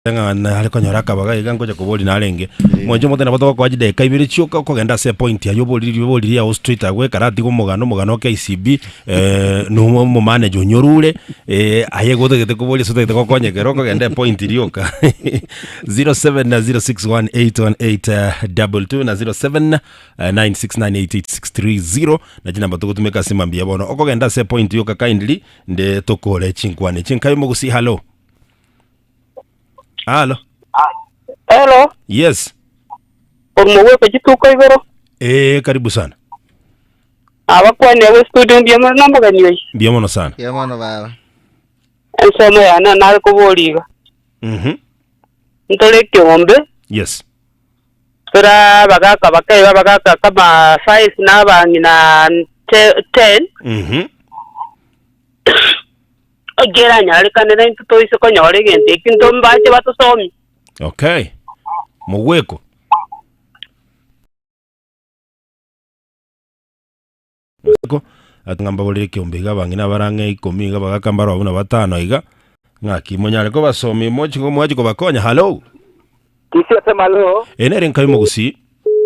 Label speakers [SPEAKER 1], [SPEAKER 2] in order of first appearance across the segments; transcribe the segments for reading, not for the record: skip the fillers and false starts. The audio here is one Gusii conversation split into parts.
[SPEAKER 1] Ng'a nare konyora akabaga iga ngocha koboria narenge. Mwanche omote nabo togokoa chidakika ibere chioka okogenda ase epoint aywo oboriri oboriri ao straight agwo ekero atiga omogano omogano o KCB na omomanager onyorure aye igo otagete koboria ase otagete gokonyekera okogenda epoint rioka. 0706181822 na 0796988630 na chinamba togotumeka ase mambia bono. Okogenda ase epoint yoka kindly nde tokore chinkwana echi. Nkai omogusii hallo. Halo.
[SPEAKER 2] Hello,
[SPEAKER 1] Yes.
[SPEAKER 2] omogweko chituko igoro.
[SPEAKER 1] Eh, karibu sana.
[SPEAKER 2] Abakwania gwe studio mbuya mono na omogeni oyi.
[SPEAKER 1] Mbuya mono sana.
[SPEAKER 3] Mbuya mono baba.
[SPEAKER 2] Ensomo yane nare koboria iga.
[SPEAKER 1] Mhm.
[SPEAKER 2] Ntore ekeombe,
[SPEAKER 1] Yes.
[SPEAKER 2] tore abagaka bakeigo abagaka kama five na abang'ina te- ten.
[SPEAKER 1] Mhm.
[SPEAKER 2] Ekeranyarekane naintwe toise konyora egento eki ntombache batosomie.
[SPEAKER 1] Okay. Mogweko. Mogweko. Ati ng'a mbaborere ekeombe iga abang'ina abare ang'e ikomi iga bagaka mbaroo buna batano iga, ng'aki monyare kobasomia mochi mwachi kobakonya hallo.
[SPEAKER 4] Kisii FM alo,
[SPEAKER 1] Eye nere enka y'omogusii.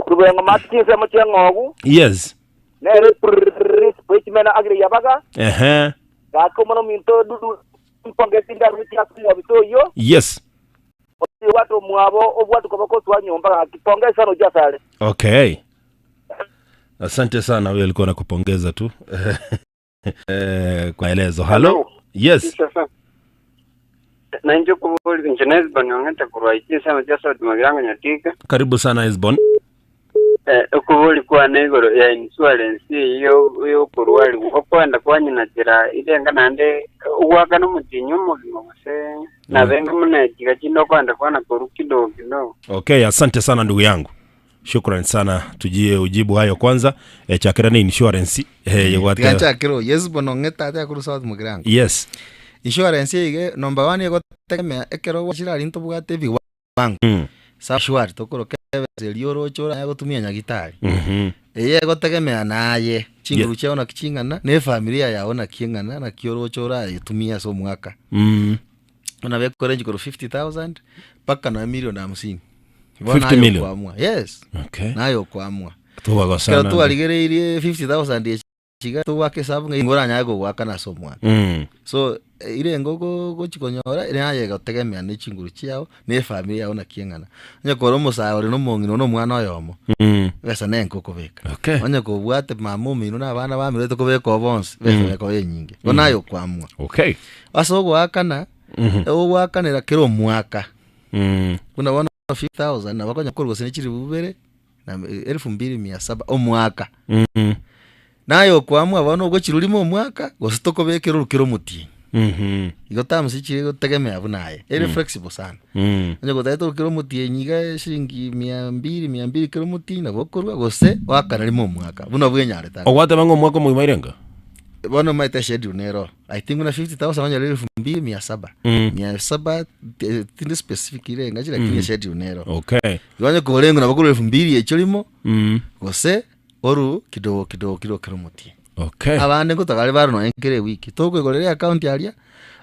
[SPEAKER 4] korwa eng'oma ase chinsemo chi'eng'ogu,
[SPEAKER 1] Yes.
[SPEAKER 4] nere Prispo echimena agire yabaga,
[SPEAKER 1] Ehe.
[SPEAKER 4] gaki omwana ominto Dudu mpongesi ndarutie ase omwabisa oyio,
[SPEAKER 1] Yes.
[SPEAKER 4] obwate omwabo obwate koboko osoa nyomba gaki pongezi sana ochia asare.
[SPEAKER 1] Okay. Asante sana, huyo alikuwa nakupongeza tu eh, kwa elezo. Halo. Yes.
[SPEAKER 5] Nainche okobori inche na Hesbon ong'ete korwa ase chinsemo chia South Mugirango Nyatike.
[SPEAKER 1] Karibu sana Hesbon.
[SPEAKER 5] Eh, okobori kwane igoro ya insurance eyio yokorwarigwa okwenda kwanyinachera irenga naende ogwakana omotienyi omogima gose nabenge buna echiga chinde okwenda kwana korwa kidogo kidogo.
[SPEAKER 1] Okay, asante sana ndugu yangu. Shukran sana tujie ujibu hayo kwanza eh, chakera ne insurance eh, yegwate
[SPEAKER 3] Tiga nchakere oyo Hesbon ong'ete ate akorwa South Mugirango.
[SPEAKER 1] Yes.
[SPEAKER 3] Insurance eye iga number one egotegemea ekero gwachire aria ntobwate ebiwango
[SPEAKER 1] Mm.
[SPEAKER 3] Sure tokoroka ebesa eria oroche oranye gotumia nyagitari.
[SPEAKER 1] Mhm.
[SPEAKER 3] Eye egotegemea naye, chinguru chiao naki ching'ana, na efamilia yao naki eng'ana, naki oroche orayetumie ase omwaka.
[SPEAKER 1] Mm.
[SPEAKER 3] Buna bekorange korwa 50,000 mpaka nonya million hamsini. Bono
[SPEAKER 1] 50
[SPEAKER 3] naye
[SPEAKER 1] million?
[SPEAKER 3] okoamua. Yes.
[SPEAKER 1] Okay.
[SPEAKER 3] Naye okoamua.
[SPEAKER 1] Tobagosana.
[SPEAKER 3] Ekero twarigereirie 50,000 echi iga togwaka esabu ng'a nigo oranyare kogoakana ase omwaka.
[SPEAKER 1] Mm.
[SPEAKER 3] So irenge ogo ogochi konyora ere naye egotegemea ne chinguru chiao, na efamiri yao naki eng'ana. Onye kore omosae ore na omong'ina one omwana oyomo,
[SPEAKER 1] Mm.
[SPEAKER 3] ebesa na enke okobeka.
[SPEAKER 1] Okay.
[SPEAKER 3] Onye kobwate mama omino na abana bamino tokobeka oo bonsi, ebesa
[SPEAKER 1] Mm.
[SPEAKER 3] ekoba enyinge. Igo naye okoamua.
[SPEAKER 1] Okay.
[SPEAKER 3] Ase ogoakana,
[SPEAKER 1] Mhm.
[SPEAKER 3] ogoakanera kera omwaka,
[SPEAKER 1] Mm.
[SPEAKER 3] buna bono 5000 nabo okonya korwa gose ne chilifu bibere, na elfu mbili mia saba omwaka.
[SPEAKER 1] Mm.
[SPEAKER 3] Naye okoamua bono ogochirurima omwaka, gose tokobekera orokere omotienyi.
[SPEAKER 1] Mhm.
[SPEAKER 3] Igo terms chire gotegemea buna aye, ere flexible sana.
[SPEAKER 1] Mm.
[SPEAKER 3] Onye gotagete orokere omotienyi iga eshiringi mia mbili mia mbili kera omotienyi nabo okorua gose oakane rimo omwaka, buna bwenyarete ake.
[SPEAKER 1] Ogwateba ng'a omwaka omogima irenga?
[SPEAKER 3] Bono omanyete eschedule nero oo, I think buna 50,000 onyore elfu mbili mia saba.
[SPEAKER 1] Mm.
[SPEAKER 3] Mia saba eh, tindi specific irenga chi lakini eschedule nero.
[SPEAKER 1] Okay.
[SPEAKER 3] Igo onye korengwa nabo korwa elfu mbili echio rimo,
[SPEAKER 1] Mm.
[SPEAKER 3] gose oru kidogo kidogo kidogo kera omotienyi.
[SPEAKER 1] Okay.
[SPEAKER 3] Abande ngotoka bare bare nonya kera ewiki, tokoigorera eaccount aria,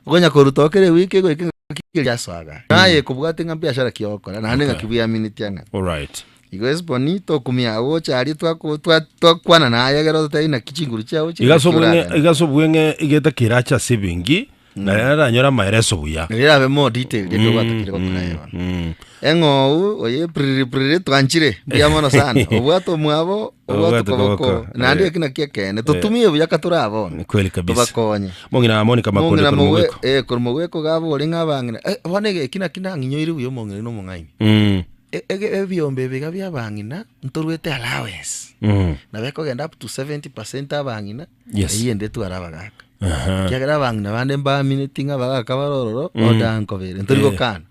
[SPEAKER 3] okonya koruta oo kera ewiki egoika engaki eria asoa igaa. Naye ekobwatia ng'a biashara ki ogokora, naende ng'aki bweaminetie ang'ana.
[SPEAKER 1] Alright.
[SPEAKER 3] Igo Hesiboni tokumia agocha aria twako twa twakwana naye ekero ototebi naki chinguru chiao chire
[SPEAKER 1] Iga ase
[SPEAKER 3] naki
[SPEAKER 1] obweng'e
[SPEAKER 3] oragane.
[SPEAKER 1] iga ase obweng'e egete kerache ase ebenki, na aranyore amaereso buya.
[SPEAKER 3] Riria erabe more detailed ekero gwatakire gokora aye bono.
[SPEAKER 1] Mm.
[SPEAKER 3] Eng'ou oye priri priri twanchire mbuya mono sana obwate omwabo obwate
[SPEAKER 1] Obwate
[SPEAKER 3] koboko
[SPEAKER 1] koboko,
[SPEAKER 3] naende
[SPEAKER 1] eh.
[SPEAKER 3] eki nakio ekeene totumie buya katora bono
[SPEAKER 1] Ni kweli kabisa.
[SPEAKER 3] tobakonye
[SPEAKER 1] Mong'ina Monica Makonde
[SPEAKER 3] mong'ina
[SPEAKER 1] korwa
[SPEAKER 3] mogwe
[SPEAKER 1] Mogweko.
[SPEAKER 3] eh korwa mogweko gabore ng'a abang'ina eh bono ege eki naki nang'inyoire buya omong'ina na omong'aini
[SPEAKER 1] Mm.
[SPEAKER 3] E- ege ebiombe ebi iga bia abang'ina ntorwete allowance
[SPEAKER 1] Mm.
[SPEAKER 3] nabo ekogenda up to 70% abang'ina
[SPEAKER 1] Yes.
[SPEAKER 3] eyio ende etware abagaka
[SPEAKER 1] Aha.
[SPEAKER 3] Ekiagera abang'ina bande mbaamineti ng'a abagaka bare ororo, oda nkobere, ntori gokana.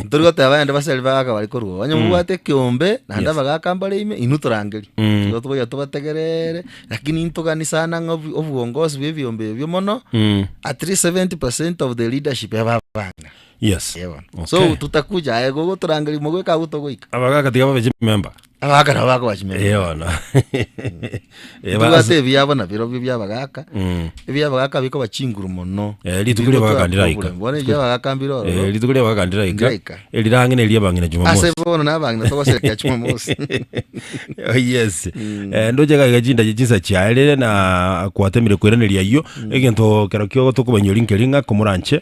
[SPEAKER 3] Ntori goteba aende baseri bagaka bare korwa oo. Onye mobwate ekeombe, naende
[SPEAKER 1] Yes.
[SPEAKER 3] abagaka mbare ime, inwe torangerie.
[SPEAKER 1] Mm.
[SPEAKER 3] Igo togocha tobategerere, lakini ntogani sana ng'a obi- obuongosi bwa ebiombe ebio mono,
[SPEAKER 1] Mm.
[SPEAKER 3] at least 70% of the leadership ebe abang'ina.
[SPEAKER 1] Yes.
[SPEAKER 3] Ee bono.
[SPEAKER 1] Okay.
[SPEAKER 3] So tutakuja aye gogotorangeria mogweka abwo togoika.
[SPEAKER 1] Abagaka tiga babe chimemba.
[SPEAKER 3] Abagaka nabo bakobachimera.
[SPEAKER 1] Eyono.
[SPEAKER 3] Tobwate ebiabo na birobio bia abagaka, ebia abagaka bikoba chinguru mono.
[SPEAKER 1] Eh, rituko ria abagaka ndiraika.
[SPEAKER 3] Bono ebia abagaka mbire ororo.
[SPEAKER 1] Eh, rituko ria abagaka ndiraika.
[SPEAKER 3] Ndiraika.
[SPEAKER 1] Erirange neria abang'ina Jumamosi.
[SPEAKER 3] Ase bono na abang'ina togoserekea Jumamosi.
[SPEAKER 1] Oh, yes. Eh, ndoche gaiga chindache chinsa chiaerire na kwatemire koiraneria ayio egento kero kio tokobanyori nkeri ng'a komoranche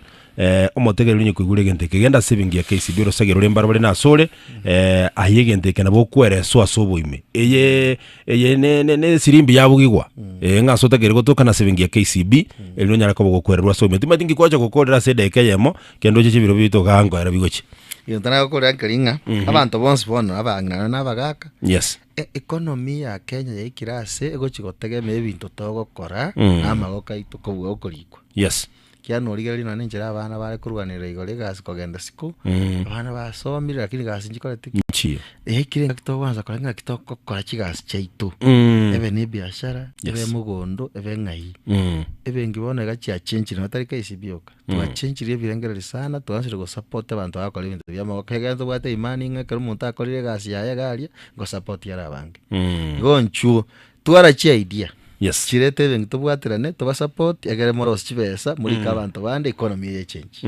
[SPEAKER 1] Omotegereri onye koigure egento eke, genda ase ebenki ya KCB orosage rore mbarabare nasore, aye egento eke nabo okwereswa ase oboime. Eye eye ne ne ne esirimbi yabugigwa, ng'a ase otakeire gotoka nase ebenki ya KCB, erinde onyare koba ogokwererwa ase oboime. Timanyeti nki kwacha gokorera ase edaika eyemo, kende oche chibiro biaito igaa nkoera bigochia.
[SPEAKER 3] Egento nagokorera nkeri ng'a, abanto bonsi bono abang'ina na abagaka,
[SPEAKER 1] Yes.
[SPEAKER 3] economy ya Kenya yaikire ase egochi gotegemea ebinto togokora, na amagoko aito kobua okorikwa.
[SPEAKER 1] Yes.
[SPEAKER 3] Ekiagera norigereria nonya nenchera abana bare korwanerera igoro egasi kogenda isiko, abana basomire lakini gasi nchikoreti ki?
[SPEAKER 1] Nchiyo.
[SPEAKER 3] Yaikire engaki togoansa korora ng'aki togokora chigasi chiaito, ebe na ebiashara, ebe
[SPEAKER 1] Yes.
[SPEAKER 3] mogondo, ebe ng'ai. Ebenki bono iga chiachenchire nabo tari KCB yoka, twachenchirie ebirengererio sana, twaanchire gosupport abanto bagokora ebinto bia amaboko, ekero tobwate imani ng'a ekero omonto akorire egasi yaye iga aria, ngosupport are abange. Igo inchuo, Twara chi'idea
[SPEAKER 1] Yes.
[SPEAKER 3] chirete ebenki tobwaterane tobasupport egere morose chibesa morike abanto bande economy eye echange.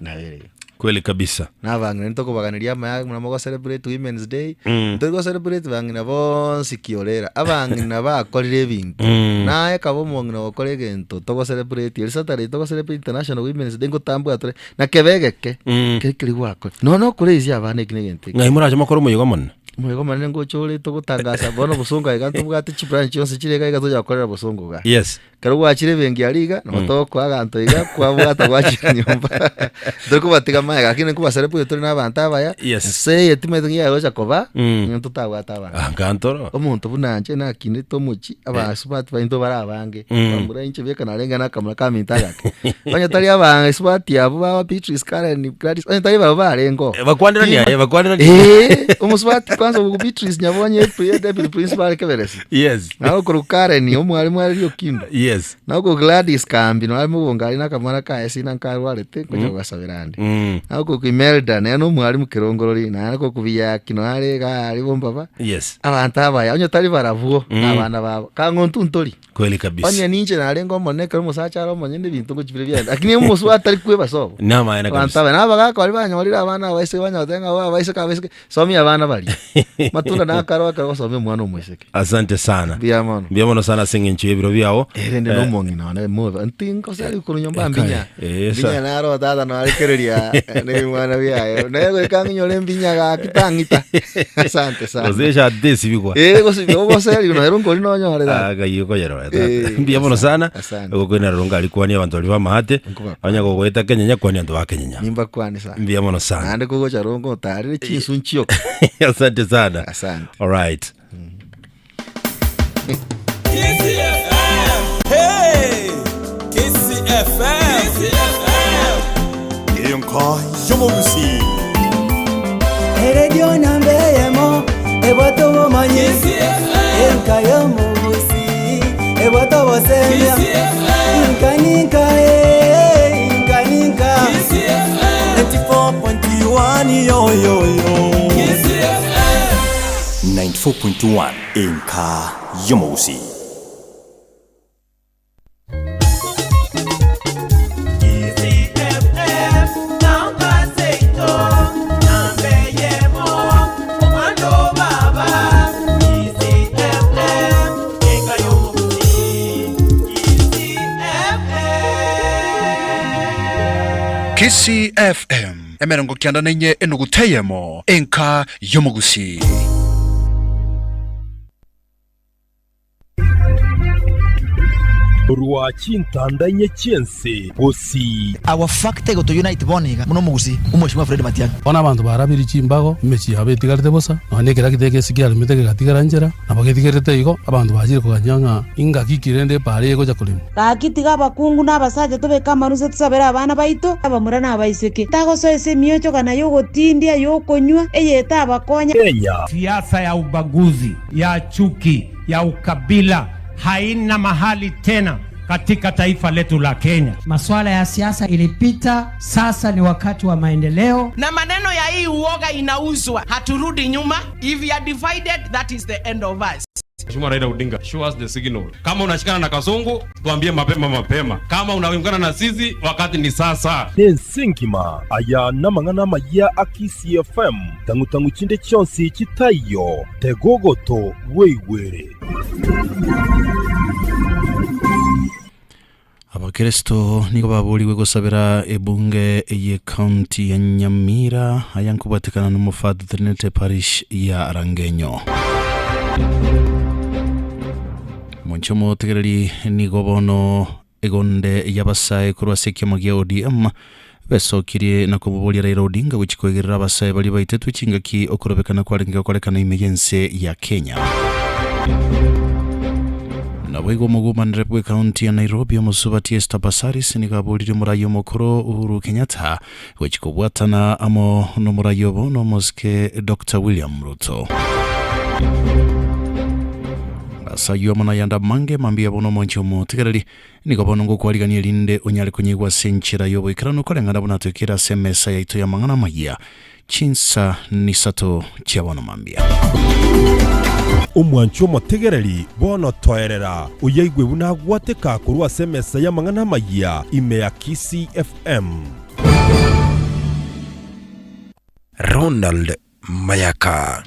[SPEAKER 3] Nabo ere igo.
[SPEAKER 1] Kweli kabisa.
[SPEAKER 3] Na abang'ina ntokobaganiria amaya buna mogo celebrate women's day, ntori go celebrate bang'ina bonsi kiorera, abang'ina bakorire ebinto. Naye kaba omong'ina ogokora egento togo celebrate eri Saturday togo celebrate international women's day ngotambua tore na kebe egeke keri keri gwakora. Nonya na okoraise abana eki na egento eke.
[SPEAKER 1] Ng'ai morache mokore omoyega omonene?
[SPEAKER 3] Omoyega omonene ngocha ore togotangasa bono bosongo aiga ntobwate chibranch chionsi chire iga iga tocha gokorera bosongo igaa.
[SPEAKER 1] Yes.
[SPEAKER 3] Ekero gwachire ebenki aria iga, nabo togokoa aganto iga kwabwata gwachia nyomba. Ntori kobatiga magega lakini nkobasarepue tore na abanto abaya,
[SPEAKER 1] Yes.
[SPEAKER 3] ense eye timanyete ng'a yagocha koba, onye totabwate abanto.
[SPEAKER 1] Anga ntoro.
[SPEAKER 3] Omonto buna inche nakinete omochie, abasubati bainto bare abange, bamura inche beka narenge na akamura kaminto agake. Onye tari abasubati abwo ba Beatrice, Karen, Gladys, onye tari barabwo barenge oo.
[SPEAKER 1] Bakwanerani aye, bakwanerani.
[SPEAKER 3] Eh, omosubati kwanza ogo Beatrice Nyabonye deputy principal Keberesi.
[SPEAKER 1] Yes.
[SPEAKER 3] Naye okorwa Karen omwalimu are Riokindo.
[SPEAKER 1] Yes.
[SPEAKER 3] Na oko Gladys Kambi nare mogongo aria nakamwana kaye sina nkarwarete nkonya gogasabera ande. Na oko Imelda nere nomwalimu Kerongorori naye oko Biyaki nare iga aria Bombaba.
[SPEAKER 1] Yes.
[SPEAKER 3] Abanto abaya onye tari barabwo na abana babo kang'ontu ntori.
[SPEAKER 1] Kweli kabisa.
[SPEAKER 3] Onye ninche narenge omonene ekero omosacha are omonyene ebinto ngochi bire biaenda lakini omosubati atari kwebasa obo.
[SPEAKER 1] Namaene
[SPEAKER 3] Abanto
[SPEAKER 1] kabisa.
[SPEAKER 3] aba na abagaka baria banyorire abana abaiseke banyora goteba ng'a abaiseke abaiseke Somia abana baria. Matunda nakarwa ekero ogosomia omwana omoiseke.
[SPEAKER 1] Asante sana.
[SPEAKER 3] Mbuya mono.
[SPEAKER 1] Mbuya mono sana ase eng'encho y'ebiro biao.
[SPEAKER 3] Erende
[SPEAKER 1] Eh,
[SPEAKER 3] nomong'ina one mobe ntingosa rikuru nyomba
[SPEAKER 1] Ekae,
[SPEAKER 3] mbinya
[SPEAKER 1] eh, sa-
[SPEAKER 3] mbinya naro tata narekereria nebimwana biaye naye goika ng'inyore mbinya gaki tang'ita asante sana
[SPEAKER 1] Gose eshati tesibigwa.
[SPEAKER 3] eh gose ogoseri nero nkori nonyore tata
[SPEAKER 1] Agai okoyerora tata.
[SPEAKER 3] Eh,
[SPEAKER 1] Mbuya mono
[SPEAKER 3] asante,
[SPEAKER 1] sana.
[SPEAKER 3] asante.
[SPEAKER 1] Ogokwena rero ngari kwani abanto baria bamahate.
[SPEAKER 3] Nkobakwania.
[SPEAKER 1] Onye gogoeta kenyenya kwani abanto ba kenyenya.
[SPEAKER 3] Nimbakwane sana.
[SPEAKER 1] Mbuya mono sana.
[SPEAKER 3] Naende kogocha rongo otarire chinsu nchioka.
[SPEAKER 1] Asante sana.
[SPEAKER 3] Asante.
[SPEAKER 1] All right.
[SPEAKER 6] Hey! KCFM! Enka y'omogusii.
[SPEAKER 7] Eredio namba eyemo ebwate obomanyi enka y'omogusi ebwate obosemia inka ninka eh, inka ninka
[SPEAKER 6] 94.1 yo yo yo. 94.1 Enka y'omogusii.
[SPEAKER 8] Kisii FM emerongo kianda na inye enuguta eyemo enka y'omogusii.
[SPEAKER 9] Korwa chintanda inye chi'ense gosii.
[SPEAKER 10] Our factor egoto unite bono iga buna omogusii omweshimiwa Fred Matiang'i.
[SPEAKER 11] Bono abanto barabirie chimbago, emechie yabo etigarete bosa, nonya na ekeragita egesi kiaremete kegatigara nchera, nabo getigerete igo, abanto bachire kogania ng'a ingaki ki rende epaara eye egocha koremwa.
[SPEAKER 12] Gaki tiga abakungu na abasacha tobeke amaruse tosabere abana baito, abamura na abaiseke, tagosoa ase emiochogana y'ogotindia, y'okonywa, eyetabakonya.
[SPEAKER 9] Kenya.
[SPEAKER 13] Siasa ya ubaguzi, ya chuki, ya ukabila haina mahali tena. katika taifa letu la Kenya.
[SPEAKER 14] Masuala ya siasa ilipita, sasa ni wakati wa maendeleo.
[SPEAKER 15] Na maneno ya hii uoga inauzwa, haturudi nyuma. If you are divided, that is the end of us.
[SPEAKER 16] Mheshimiwa Raila Odinga, show us the signal. Kama unashikana na Kasongo, tuambie mapema mapema. Kama unaungana na sisi, wakati ni sasa.
[SPEAKER 9] Nensenkima aya n'amang'ana amaya a Kisii FM tang'u-tang'u chinde chionsi chitaiyo tegogoto bweigwere.
[SPEAKER 17] Abakristo nigo baborigwe gosabera ebunge ye county ya Nyamira aya nkobwatekana n'omofadha Trinity Parish ya Rangenyo. Monche omotegereri nigo bono egonde y'abasae korwa ase ekiama gia ODM besokirie na komoboria Raila Odinga gochia koegerera abasae baria baitetwe chingaki okorobekana kwarenge gokorekana ime y'ense ya Kenya. Naboigo omogomanere bw'ekaunti ya Nairobi omosubati Esther Passaris nigo aboririe omorai omokoro Uhuru Kenyatta gochia kobwatana amo nomorai obo na omosike Doctor William Ruto. Ase ayio amo nayande amange mambia bono omonche omotegereri nigo bono ngokwarigania erinde onyare konyigwa ase enchera y'oboikeranu koreng'ana buna toikire ase emesa yaito y'amang'ana amayia Chinsa nisato chia bono mambia.
[SPEAKER 9] Omwanchi omotegereri, bono toerera, oyaigwe buna agwateka korwa ase emesa y'amang'ana amayia ime ya Kisii FM.
[SPEAKER 18] Ronald Mayaka.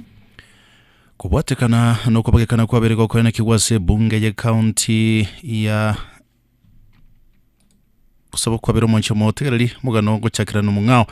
[SPEAKER 17] Kobwatekana nokobagekana kwabere gokoenekigwa ase ebunge ye county ya Gosaba kwabere omonche omotegereri omogano gochakera nomong'ao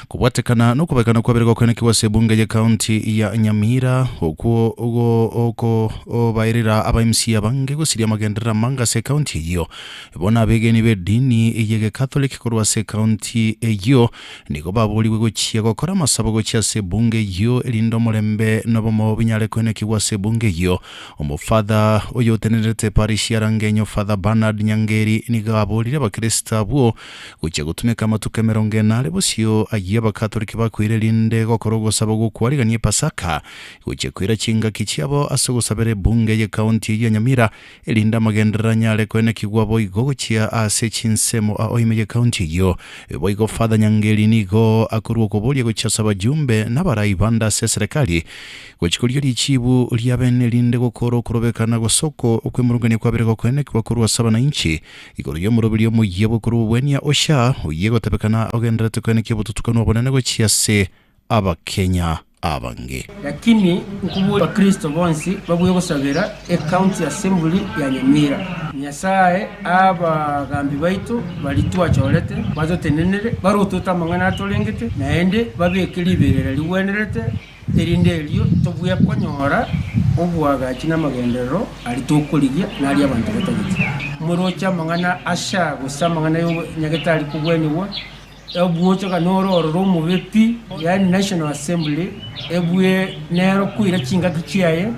[SPEAKER 17] kobwatekana nokobagekana kwabere gokoenekigwa ase ebunge ye county ya Nyamira okwo ogo oko obaerera aba MCA abange gosiria amagenderero amange ase ecounty eyio. Bono abegeni b'edini y'Egecatholic korwa ase ecounty eyio nigo baborigwe gochia gokora amasabo gochia ase ebunge eyio erinde omorembe na obomo binyare koenekigwa ase ebunge eyio. Omofather oyotenenerete eparish ya Rangenyo Father Bernard Nyangeri nigo aborire abakristo abwo gochia gotumeka amatuko emerongo ene are bosio ayio abakatoliki bakoira erinde gokora ogosaba gw'okwarigania epasaka gochia koira chingaki chiabo ase ogosabera ebunge y'ecounty eyio ya Nyamira erinde amagenderero anyare koenekigwa boigo gochia ase chinsemo ao ime y'ecounty eyio. Boigo Father Nyangeri nigo akorwa okoboria gochia ase abajumbe na abarai bande ase eserekari gochia koria richibu riabene erinde gokora okorobekana gose oko okwemurungania kwabere gokoenekigwa korwa ase abanainchi igoro y'omoroberi omoyia bw'okorwa obogwenia osha oyio egotebekana ogendererete koenekia obotutukanu obonene gochia ase Abakenya abange.
[SPEAKER 19] Lakini nkobua Abakristo bonsi babue gosabera Ecounty Assembly ya Nyamira. Nyasae aa abagambi baito baria twachorete batotenenere, barotote amang'ana atorengete, naende babeke riberera rigwenerete, erinde erio tobue konyora oboagachi na amagenderero aria tokorigia na aria abanto batagete. Moroche amang'ana asha gose amang'ana y'obonyagetari kobwenigwa, Obwochoka noro ororo omobe pi, yaani National Assembly ebue nero koira chingaki chiaye,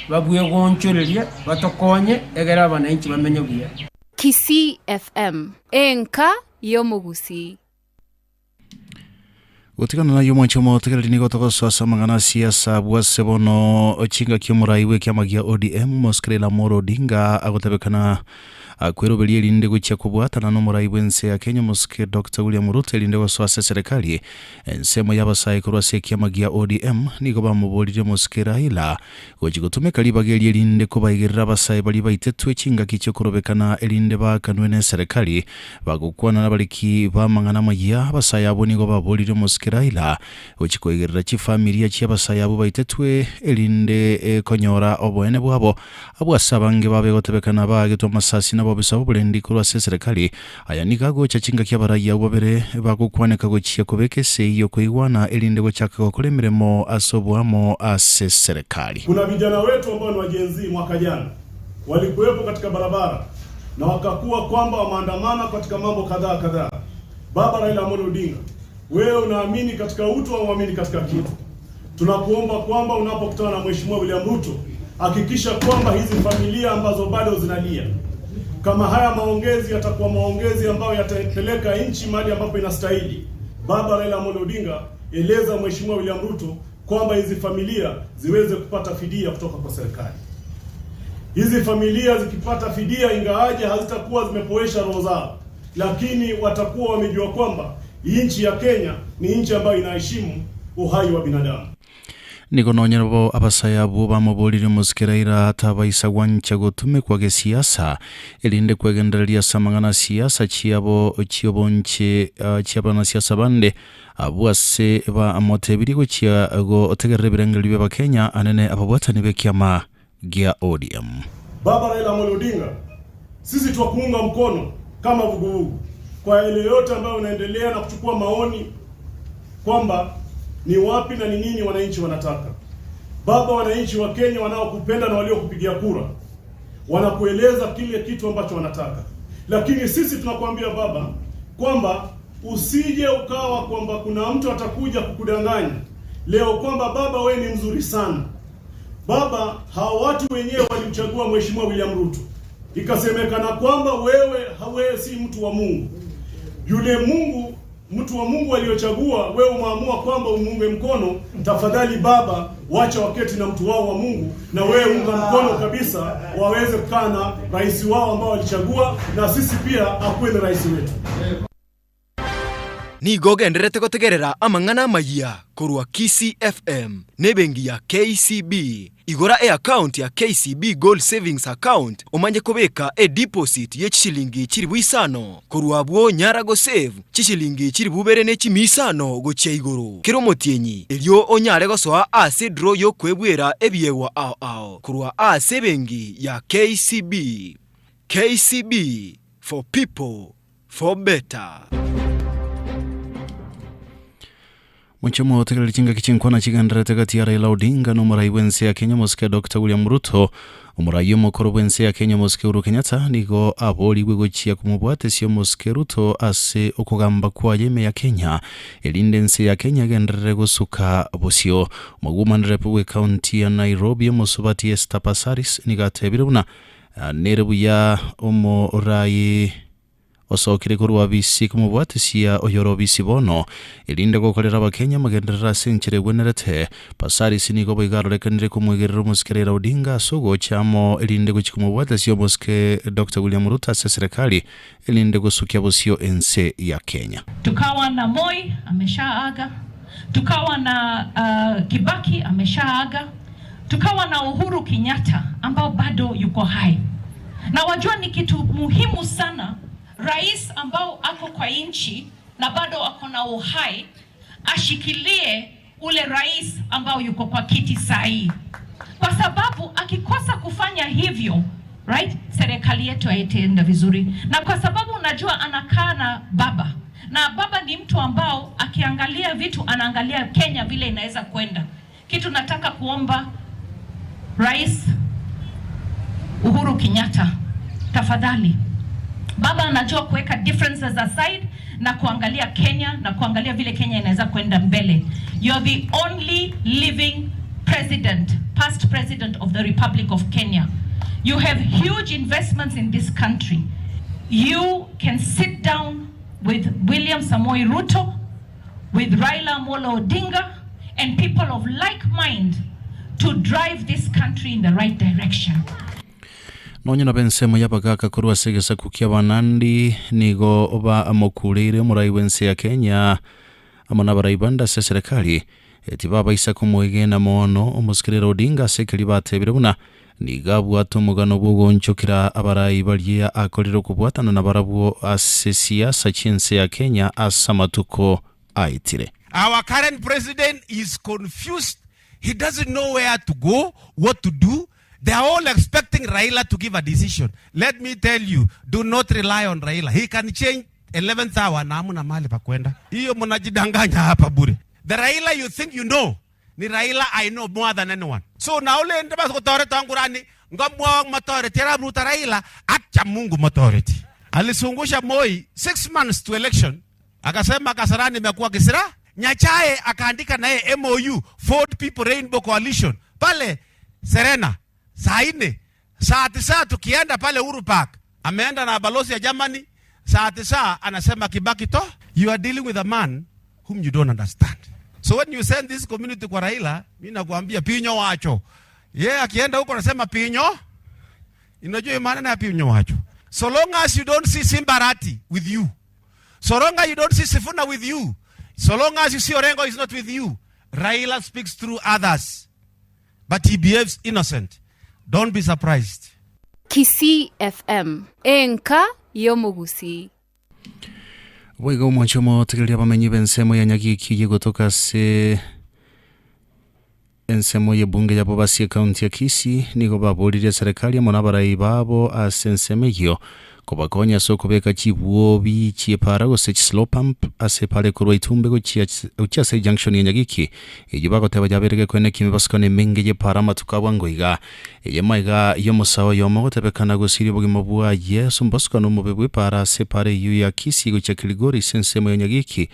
[SPEAKER 19] babue goonchoreria batokonye egere abanainchi bamenye buya.
[SPEAKER 20] Kisii FM, enka y'omogusii.
[SPEAKER 17] Gotigana nayio omwanchi omotegereri nigo togosoa ase amang'ana a siasa abwo ase bono chingaki omorai bw'ekiama gia ODM Mosque Raila Amolo Odinga agotebekana Akweroberia erinde gochia kobwatana nomorai bw'ense ya Kenya omosike Doctor William Ruto erinde gosoa ase eserekari. Ensemo y'abasae korwa ase ekiama gia ODM nigo bamoboririe omosike Raila gochia gotumeka ribaga eri erinde kobaigerera abasae baria baitetwe chingaki chi'okorobekana erinde baakanwe n'eserekari. Bagokwana nabariki b'amang'ana amayia, abasae abwo nigo baboririe omosike Raila gochia koigerera chifamilia chi'abasae abwo baitetwe erinde konyora oboene bwabo. Abwo ase abange babegotebekana baagetwe amasasi nabobisa b'oborendi korwa ase eserekari. Aya nigo agocha chingaki abarai abwo babere bagokwaneka gochia kobeka esegi y'okoigwana erinde gochaka gokora emeremo ase oboamo ase eserekari.
[SPEAKER 21] Kuna vijana wetu ambao ni wa Gen Z mwaka jana walikuwepo katika barabara na wakakuwa kwamba wameandamana katika mambo kadhaa kadhaa. Baba Raila Amolo Odinga, wewe unaamini katika utu au uamini katika kitu? Tunakuomba kwamba unapokutana na Mheshimiwa William Ruto hakikisha kwamba hizi familia ambazo bado zinalia, kama haya maongezi yatakuwa maongezi ambayo yataipeleka nchi mahali ambapo inastahili. Baba Raila Amolo Odinga, eleza Mheshimiwa William Ruto kwamba hizi familia ziweze kupata fidia kutoka kwa serikali. Hizi familia zikipata fidia, ingaaje hazitakuwa zimepoesha roho zao, lakini watakuwa wamejua kwamba nchi ya Kenya ni nchi ambayo inaheshimu uhai wa binadamu.
[SPEAKER 17] Nigo nonya nabo abasae abwo bamoborire omosike Raila atabaisa gwancha gotumekwa gesiasa erinde kwegendereria ase amang'ana a siasa chiabo chi'obonche chi'abanasiasa bande abwo ase bamotebirie gochia gotegerera ebirengererio bi'Abakenya anene ababwatani b'ekiama gia ODM.
[SPEAKER 21] Baba Raila Amolo Odinga, sisi twakuunga mkono kama vuguvugu kwa yale yote ambayo unaendelea na kuchukua maoni kwamba ni wapi na ni nini wananchi wanataka. Baba, wananchi wa Kenya wanaokupenda na waliokupigia kura wanakueleza kile kitu ambacho wanataka, lakini sisi tunakuambia baba kwamba usije ukawa kwamba kuna mtu atakuja kukudanganya leo kwamba baba, we ni mzuri sana. Baba, hawa watu wenyewe walimchagua Mheshimiwa William Ruto, ikasemekana kwamba wewe hawewe si mtu wa Mungu. Yule Mungu mtu wa Mungu aliyochagua wewe umeamua kwamba umuunge mkono. Tafadhali baba, wacha waketi na mtu wao wa Mungu, na wewe unga mkono kabisa, waweze kukaa na rais wao ambao walichagua, na sisi pia akuwe ni rais wetu.
[SPEAKER 2] Nigo ogendererete gotegerera amang'ana amayia korwa Kisii FM na ebenki ya KCB. Igora eaccount ya KCB Gold Savings Account omanye kobeka edeposit ye chishilingi chilibu isano. Korwa abwo nyara gosave chishilingi chilibu ibere ne chimia isano gochia igoro kera omotienyi erio onyare gosoa ase edraw yokwebwera ebiegwa ao ao korwa ase ebenki ya KCB. KCB for people for better.
[SPEAKER 17] Mochie motegereri chingaki chinkwana chigendererete gati ya Raila Odinga na omorai bw'ense ya Kenya omosike Doctor William Ruto. Omorai omokoro bw'ense ya Kenya omosike Uhuru Kenyatta nigo aborigwe gochia komobwatesia omosike Ruto ase okogamba kwaye ime ya Kenya erinde ense ya Kenya egenderere gosuka bosio. Omogumani rep bw'ecounty ya Nairobi omosubati Esther Passaris nigo atebire buna nere buya omorai Osokire korwa bisi komobwatisia oyore obisi bono, erinde gokorera Abakenya amagenderero ase enchera egwenerete. Passaris nigo boigo arorekanire komwegerera omosike Raila Odinga ase ogocha amo erinde gochia komobwatesia omosike Doctor William Ruto ase eserekari erinde gosukia bosio ense ya Kenya.
[SPEAKER 22] Tukawa na Moi ameshaaga, tukawa na uh, Kibaki ameshaaga, tukawa na Uhuru Kenyatta ambao bado yuko hai. Na wajua ni kitu muhimu sana rais ambao ako kwa nchi na bado ako na uhai ashikilie ule rais ambao yuko kwa kiti sahihi, kwa sababu akikosa kufanya hivyo right, serikali yetu haitaenda vizuri, na kwa sababu unajua anakaa na baba na baba ni mtu ambao akiangalia vitu anaangalia Kenya vile inaweza kwenda. Kitu nataka kuomba Rais Uhuru Kenyatta, tafadhali baba anajua kuweka differences aside na kuangalia Kenya na kuangalia vile Kenya inaweza kwenda mbele. You're the only living president, past president of the Republic of Kenya. You have huge investments in this country. You can sit down with William Samoei Ruto, with Raila Amolo Odinga, and people of like mind to drive this country in the right direction.
[SPEAKER 17] Nonya nabo ensemo y'abagaaka korwa ase egesaku ki'Abanandi nigo bamokureire omorai bw'ense ya Kenya amo nabarai bande ase eserekari, tibabaisa komoegena mono omosike Raila Odinga ase ekeria batebire buna nigo abwate omogano bw'ogoonchokera abarai baria akorire okobwatana nabarabwo ase siasa chi'ense ya Kenya ase amatuko aetire.
[SPEAKER 23] Our current president is confused. He doesn't know where to go, what to do. They are all expecting Raila to give a decision. Let me tell you, do not rely on Raila. He can change 11th hour na hamna mahali pa kwenda. Hiyo mnajidanganya hapa bure. The Raila you think you know ni Raila I know more than anyone. So na ule ndaba kutoreta angurani ngamwa matoreti Arap Ruto Raila acha Mungu matoreti. Alisungusha Moi six months to election akasema Kasarani imekuwa kisira. Nyachae akaandika naye MOU Ford People Rainbow Coalition pale Serena saa nne saa tisa tukienda pale Uhuru Park, ameenda na balozi ya Germany saa tisa anasema Kibaki to you are dealing with a man whom you don't understand. So when you send this community kwa Raila, mimi nakwambia pinyo wacho. Yeye yeah, akienda huko anasema pinyo. Unajua maana ya piny owacho. So long as you don't see Simba Arati with you, so long as you don't see Sifuna with you, so long as you see Orengo is not with you, Raila speaks through others, but he behaves innocent. Don't be surprised.
[SPEAKER 20] Kisii FM, enka y'omogusii.
[SPEAKER 17] Boigo omwanche omotegereria abamenyi b'ensemo ya Nyagiki yegotoka ase ensemo y'ebunge ya Bobasi ekaunti ya Kisii nigo baboririe eserekari amo nabarai babo ase ensemo eyio kobakonya ase okobeka chibwobi chi'epara gose chislow pump ase epara ekorwa Itumbe gochia gochia ase ejunction ya Nyagiki eyio bagoteba yabeire gekoenekia emebasukano emenge y'epara amatuko a bwango iga. Eye maiga y'omosae oyomo ogotebekana gosiria obogima bwaye ase omobasukano omobe bw'epaara ase epaara eyio ya Kisii gochia Kilgoris ase ensemo ya Nyagiki,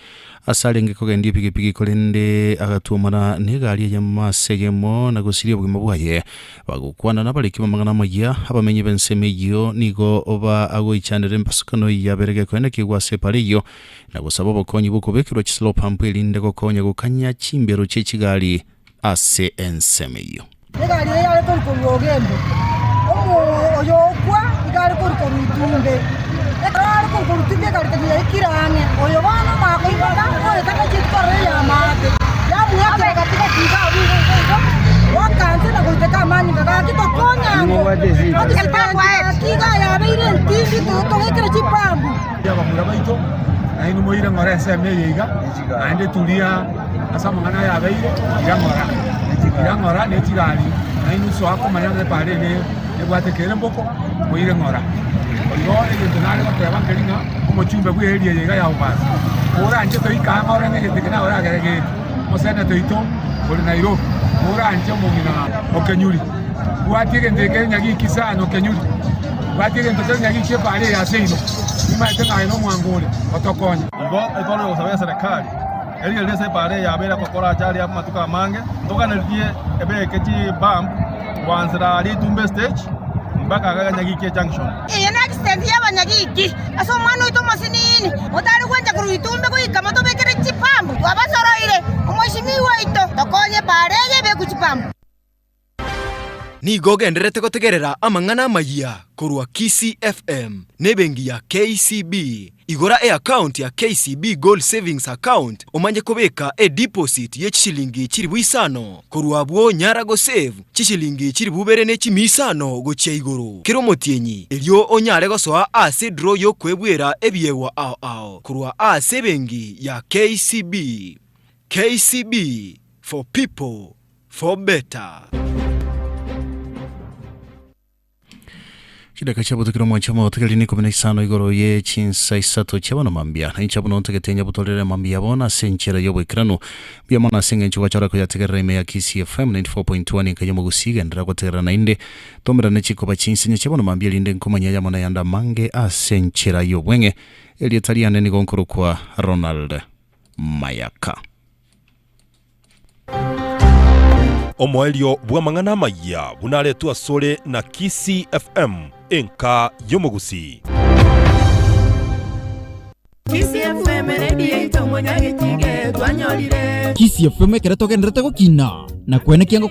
[SPEAKER 17] ase arenge kogendia epigipigi korende agatuomana negari eyemo ase eyemo na gosiria obogima bwaye. Bagokwana nabariki b'amang'ana amayia, abamenyi b'ensemo eyio nigo bagoichanera embasukano eyio yabere gekoenekigwa ase epaara eyio, na gosaba obokonyi bw'okobekerwa chislow pump erinde gokonya gokanya chimbero chie chigari ase ensemo eyio.
[SPEAKER 3] Egari eye yare korwa ogembo, oyo okwa iga are korwa itumbe. Ekero are korwa itumbe egari tari yaikire ang'e, oyo bono nakoimoka oyo tanachieti korora ey'amaate, yamoakera gati gati iga abwo igo igo igo, goaka nse na goiteka amanyinga. Gaki tokonye ango, gaki iga yabeire entindi togekere chipambu.
[SPEAKER 4] Abamura baito, nainwe moire ng'ora ensemo eye iga, naende turia ase amang'ana aya abeire, ira ng'ora, ira ng'ora ne chigari, nainwe soa komanya ng'a epara eye nebwate kere mboko, moire ng'ora. Igo egento nare goteba nkeri ng'a omochumbe bwe area eye iga ya Bobasi, oranche toike ang'e ore ng'a egento eke naye oragere gete, omoseneta oito ore Nairobi, oranche omong'ina Okenyuri, bwatia egento eke nyagiki sana Okenyuri. Bwati egento keria nyagichie epara eye ase inwe, nimaete ng'a aye nomwango ore gotokonya.
[SPEAKER 5] Igo etwarire gosaba eserekari erigererie ase epara eye yabeire gokora ajali amatuko amange, ntoganeretie ebeke chibump goansera aria Itumbe stage mpaka iga Nyagikie junction.
[SPEAKER 24] Eye neaccident y'abanyagiki ase omwana oito omosinini, otare gwancha korwa Itumbe goika motobekere chipambu. Twabasoroire, omweshimiwa oito, tokonye epara eye ebekwe chipambu.
[SPEAKER 2] Nigo ogendererete gotegerera amang'ana amayia korwa Kisii FM na ebenki ya KCB. Igora eakaunti ya KCB Gold Savings Account omanye kobeka edeposit ye chishilingi chilifu isano. Korwa abwo nyara gosave chishilingi chilifu ibere ne chimia isano gochia igoro kera omotienyi erio onyare gosoa ase edraw yokoebuera ebiegwa ao ao korwa ase ebenki ya KCB. KCB for people for better.
[SPEAKER 17] Chidaka chiabotukire omwancho omogotegereri na ikomi na isano igoro ye chinsa isato chia bono mambia. Na inche buna ntagete nyabutorere mambia bono ase enchera y'oboikeranu. Mbuya mono ase eng'encho gwachora koyategerera ime ya Kisii FM 94.1 enka y'omogusii genderera gotegerera naende tomerane chikoba chinsinyo chia bono mambia erinde nkomanye ayamo na ayande amange ase enchera y'obweng'e. Erieta riane nigo nkorokwa Ronald Mayaka.
[SPEAKER 9] Omoerio bw'amang'ana amayia buna aretwe asore na Kisii FM, enka y'omogusii.
[SPEAKER 25] Kisii FM radio yaito monyagechige twanyorire.
[SPEAKER 10] Kisii FM ekero togenderete gokina na kwenekia ngokwa.